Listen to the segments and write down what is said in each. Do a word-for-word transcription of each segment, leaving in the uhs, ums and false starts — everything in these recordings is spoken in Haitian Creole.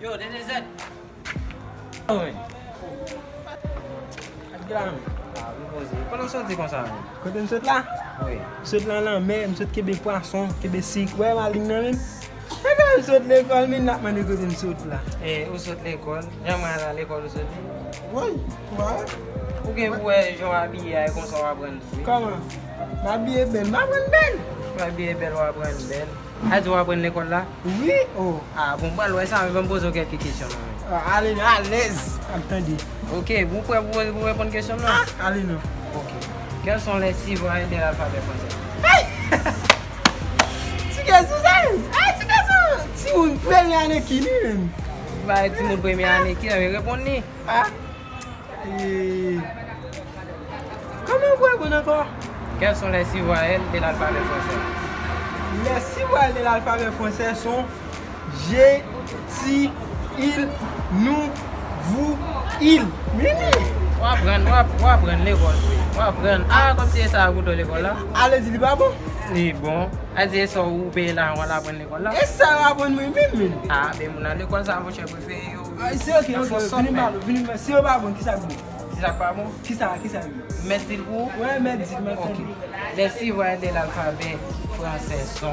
Yo, D D Z. Wi. Ak la menm. Ah, m poze. Kote w soti konsa menm? Kote m sot la? Wi. M sot lan lanmè, m sot kenbe pwason, kenbe sik. Wè malin nan menm? Epa m sot lekòl, men n ap mande kote m sot la. E, ou sot lekòl? Jan mwen al lekòl ou soti? Wi, wi. Ou gen pou wè jan w abiye a, e konsa w aprann vre. Kòman? M abiye bèl, m aprann bèl. Ou abiye bèl, w aprann bèl. A di w aprann lekòl la? Wi, o. Ah, bon, m pral wè sa, men ban m poze w kèlke kesyon non, men. Ah, ale, alèz, ap tande. Ok, ou prè pou, pou reponn kesyon m nan? Ah, ale non. Ok. Quelles sont les six voyelles de l'alphabet français? Ay! Ti kesyon sa, wi. Ay, ti kesyon. Timoun premye ane ki li menm? Bay timoun premye ane ki, men reponn li. Ah. E, kòman w reponn ankò? Quelles sont les six voyelles de l'alphabet français? Les six voyelles de l'alphabet français sont je, ti, il, nou, vous, il. Mimi! W aprann, w ap, w aprann lekòl. W aprann. Ah, kòmsi e sa a pou lekòl la? Ale di li pa bon? Li bon. A di e sa ou peye la, w al aprann lekòl la? E sa yo aprann mwen menm, menm. Ah, ben moun nan lekòl sa, monchè, prefere yo. Ah, se ok, ok, vini m pale, vini m pale. Si yo pa bon, kisa k bon? Kisa k pa bon? Kisa, kisa k bon? Mèt di l pou ou? Wè, mèt di l, mèt di l. Ok. Les six voyelles de l'alphabet français sont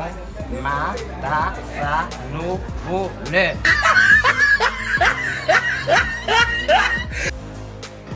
ma, ta, sa, no, vo, lè.